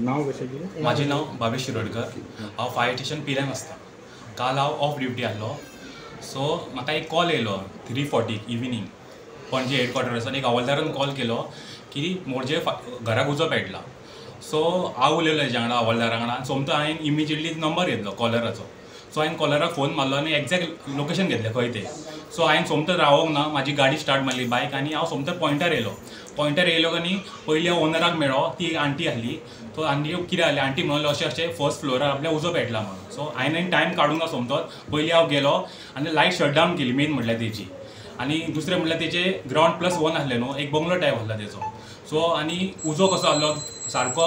नाव कशें कितें? म्हाजें नांव भावेश शिरोडकर. हांव फायर स्टेशन पिल्यान आसता. काल हांव ऑफ ड्युटी आसलो. सो म्हाका एक कॉल येयलो 3:40 इविनींग पणजे हेडक्वॉर्टरासान एक हवालदारान कॉल केलो की मोरजे घराक उजो पेटला. सो हांव उलयलो हेज्या वांगडा हवालदारा वांगडा. सोमतो हांवें इमिजिएटली नंबर घेतलो कॉलराचो. सो हांवें कॉलराक फोन मारलो आनी एग्जॅक्ट लोकेशन घेतलें खंय तें. सो हांवें सोमतो रावोंक ना, म्हाजी गाडी स्टार्ट मारली बायक आनी हांव सोमतो पॉयंटार येयलो. पॉयंटार येयलो आनी पयलीं हांव ओनराक मेळ्ळो. ती एक आंटी आसली. सो आंटी कितें जालें, आंटी म्हणलो अशें अशें फर्स्ट फ्लोरार आपल्या उजो पेटला म्हणून. सो हांवें टायम काडूंक ना, सोमतोच पयलीं हांव गेलो आनी लायट शटडावन केली मेन म्हटल्यार तेजी. आनी दुसरें म्हटल्यार तेजे ग्रावंड +1 आसलें न्हू, एक बंगलो टायप आसलो तेजो. सो आनी उजो कसो आसलो सारको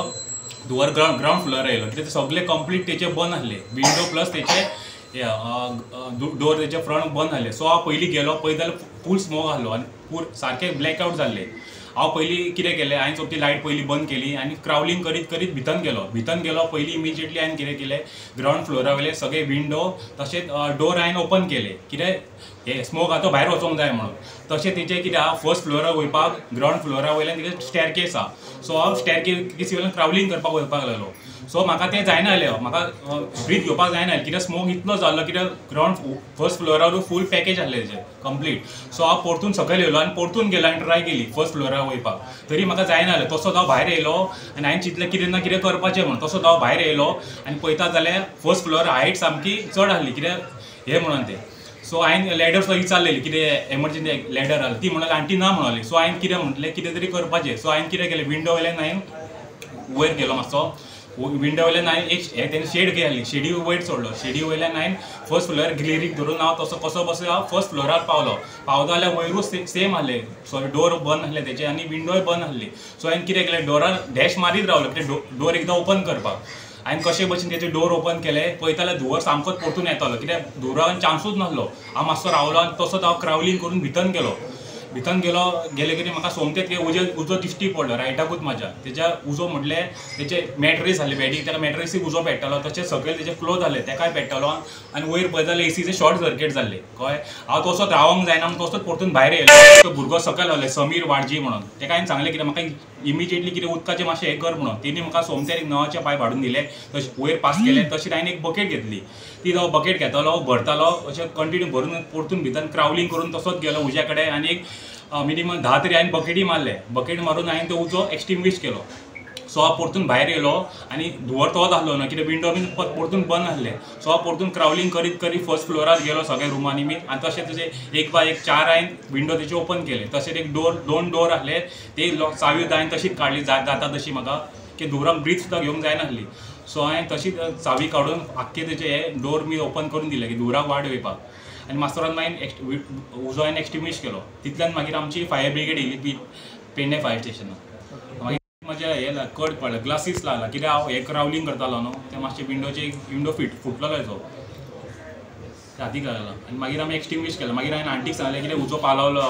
धुंवर ग्रावंड फ्लोरार येयलो कित्याक ते सगळे कंप्लीट तेचे बंद आसले, विंडो प्लस तेचे डोर तेचे फ्रंट बंद आसले. सो हांव पयलीं गेलो पळयत जाल्यार फूल स्मोक आसलो आनी पूर सारकें ब्लॅकआवट जाल्लें. हांव पयलीं कितें केलें, हांवें सोमती लायट पयलीं बंद केली आनी क्रावलिंग करीत करीत भितर गेलो. भितर गेलो पयलीं इमिजिएटली हांवें कितें केलें, ग्रावंड फ्लोरा वयले सगळे विंडो तशेंच डोर हांवें ओपन केले कितें हे स्मोक आहा तो भायर वचोंक जाय म्हणून. तशें तेचें कितें आहा फर्स्ट फ्लोरार वयपाक ग्रावंड फ्लोरा वयल्यान तेजे स्टॅरकेस आहा. सो हांव स्टॅरकेसी वयल्यान क्रावलिंग करपाक वचपाक लागलो. सो म्हाका तें जायना जालें, म्हाका ब्रीथ घेवपाक जायना जालें कित्याक स्मोक इतलो जाल्लो कित्याक ग्रावंड फर्स्ट फ्लोरार फूल पॅकेज आसलें तेजें कंप्लीट. सो हांव परतून सकयल येयलो आनी परतून गेलो आनी ट्राय केली फर्स्ट फ्लोरार वयपाक, तरी म्हाका जायना जालें. तसोच हांव भायर येयलो आनी हांवें चिंतलें कितें ना कितें करपाचें म्हणून. तसोच हांव भायर येयलो आनी पळयता जाल्यार फर्स्ट फ्लोर हायट सामकी चड आसली कित्याक हें म्हणून तें. सो हांवें लॅडर सुद्दां विचारलेली कितें एमर्जन्सी लॅडर आसली, ती म्हणली आंटी ना म्हणली. सो हांवें कितें म्हटलें कितें तरी करपाचें. सो हांवें कितें केलें, विंडो वयल्यान हांवें वयर गेलो मातसो. विंडो वयल्यान हांवें एक हें तेणी शेड घेय आसली, शेडी वयर सोडलो. शेडी वयल्यान हांवें फर्स्ट फ्लोरार ग्लेरीक धरून हांव तसो कसो बसो हांव फर्स्ट फ्लोरार पावलो. पावलो जाल्यार वयरूच सेम आसलें, सॉरी डोर बंद आसले तेजे आनी विंडोय बंद आसली. सो हांवें कितें केलें, डोरार डॅश मारीत रावलो कित्याक डोर एकदां ओपन करपाक. हांवें कशें भशेन तेजे डोर ओपन केले, पळयता जाल्यार धुंवर सामकोच परतून येतालो कित्याक धुंवरान चान्सूच नासलो. हांव मातसो रावलो आनी तसोच हांव क्रावलिंग करून भितर गेलो. भितर गेलो गेले कितें म्हाका सोमतें ते उजो दिश्टी पडलो रायटाकूच म्हाज्या. तेज्या उजो म्हटलें तेचे मॅट्रेस आसले बेडीक, तेका मॅट्रेसीक उजो पेट्टालो. तशें सकयल तेजे क्लोथ आसले तेकाय पेट्टालो आनी वयर पळयत जाल्यार एसीचे शॉर्ट सर्कीट जाल्ले. कळ्ळें, हांव तसोच रावंक जायना म्हणून तसोच परतून भायर येयलो. तो भुरगो सकयल आसलो समीर वाडजी म्हणून, तेका हांवें सांगलें कितें म्हाका इमिजिएटली कितें उदकाचें मातशें हें कर म्हणून. तेणी म्हाका सोमतें एक नळाचे पायप हाडून दिले, तशें वयर पास केलें. तशें हांवें एक बकेट घेतली, ती जो बकेट घेतालो भरतालो अशें कंटिन्यू भरून परतून भितर क्रावलिंग करून तसोच गेलो उज्या कडेन आनी एक मिनिमम 10 तरी हांवें बकेटी मारले. बकेट मारून हांवें तो उजो एक्सटिंग्विश केलो. सो हांव परतून भायर येयलो आनी धुंवर तोच आसलो न्हू कित्याक विंडो बीन परतून बंद आसले. सो हांव परतून क्रावलिंग करीत करीत फर्स्ट फ्लोरार गेलो सगळ्या रुमांनी बीन आनी तशें तशें एक बाय एक 4 हांवें विंडो तेचे ओपन केले. तशें एक डोर 2 डोर आसले ते चावी हांवें तशीच काडली जाता तशी म्हाका की धुंवराक ब्रीथ सुद्दां घेवंक जायनासली. सो हांवें तशीच चावी काडून आख्खे तेचे हे डोर बी ओपन करून दिले की धुंवराक वाट वयपाक. आनी मातसो मागीर उजो हांवें एक्सटिंग्विश केलो. तितल्यान मागीर आमची फायर ब्रिगेड येयली पेडणे फायर स्टेशनार. मागीर म्हजें हें कट पडलें, ग्लासीस लागला कित्याक हांव हें क्रावलिंग करतालो न्हू, तें मातशें विंडोचे एक विंडो फुटलेलो हेजो हातीक लागला आनी मागीर आमी एक्सटिंग्विश केलो. मागीर हांवें आंटीक सांगलें कितें उजो पालवलो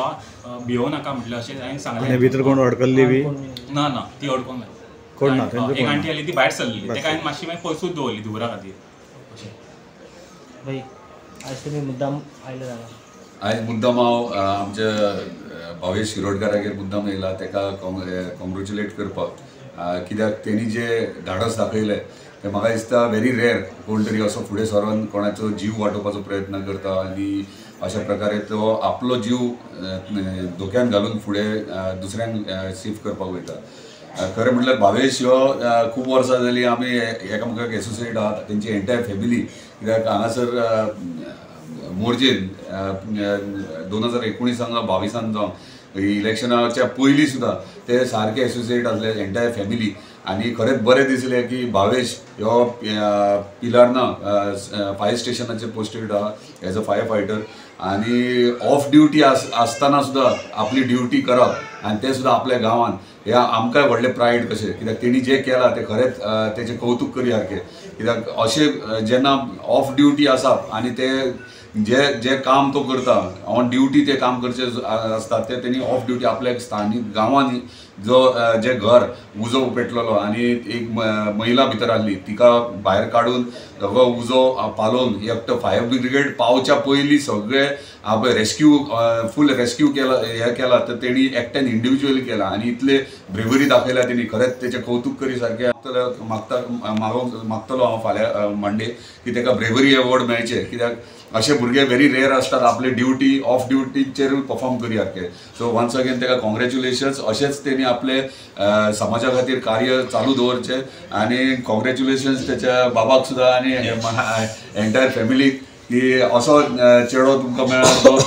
भियोव नाका म्हटलें अशें हांवें सांगलें. भितर कोण अडकल्ली बी ना, ना ती अडकोंक ना, कोण ना. एक आंटी आसली ती भायर सरली, तेका हांवें मातशी मागीर पयसूच दवरली धुंवरा खातीर. अशें भाई आयज तुमी मुद्दाम आयले जाल्यार? आयज मुद्दाम हांव आमच्या भावेश शिरोडकारागेर मुद्दाम येयला तेका कॉंग्रेच्युलेट करपाक, कित्याक तेणी जे धाडस दाखयलें तें म्हाका दिसता व्हेरी रेर कोण तरी असो फुडें सरोन कोणाचो जीव वाटोवपाचो प्रयत्न करता आनी अशा प्रकारे तो आपलो जीव धोक्यान घालून फुडें दुसऱ्यांक सेफ करपाक वयता. खरें म्हटल्यार भावेश ह्यो खूब वर्सां जालीं आमी एकामेकाक एसोसिएट आहात, तेंची एंटायर फॅमिली, कित्याक हांगासर मोरजेन 2019 22 जावं इलेक्शनाच्या पयलीं सुद्दां ते सारके एसोसिएट आसले एंटायर फॅमिली. आनी खरेंच बरें दिसलें की भावेश ह्यो पिलार्ना फायर स्टेशनाचेर पोस्टेड आहा एज अ फायर फायटर आनी ऑफ ड्युटी आसतना सुद्दां आपली ड्युटी करप आनी तें सुद्दां आपल्या गांवान, हे आमकांय व्हडलें प्रायड कशें, कित्याक तेणी जें केलां तें खरेंच तेचें कौतूक करी सारकें. कित्याक अशें जेन्ना ऑफ ड्युटी आसप आनी ते जे जे काम तो करता ऑन ड्युटी ते काम करचें आसता ते तेणी ऑफ ड्युटी आपल्या स्थानीक गांवांनी जो जे घर उजो पेटलेलो आनी एक महिला भितर आहली तिका भायर काडून सगळो उजो पालोवन एकटो फायर ब्रिगेड पावच्या पयलीं सगळे रेस्क्यू फूल रेस्क्यू केला हे केला तर तेणी एकट्यान इंडिविज्युअली केला आनी इतले ब्रेवरी दाखयल्या तेणी. खरेंच तेचें कौतूक करी सारकें मागता मागतलो हांव फाल्यां मंडे की तेका ब्रेवरी अवॉर्ड मेळचें, कित्याक अशे भुरगे व्हेरी रेअर आसतात आपले ड्युटी ऑफ ड्युटीचेरूय परफॉर्म करी सारके. सो वन्स अगेन तेका कॉंग्रेच्युलेशन्स. अशेंच तेणी आपले समाजा खातीर कार्य चालू दवरचें आनी कॉंग्रेच्युलेशन्स तेच्या बाबाक सुद्दां आनी एंटायर फॅमिलीक की असो चेडो तुमकां मेळ्ळा.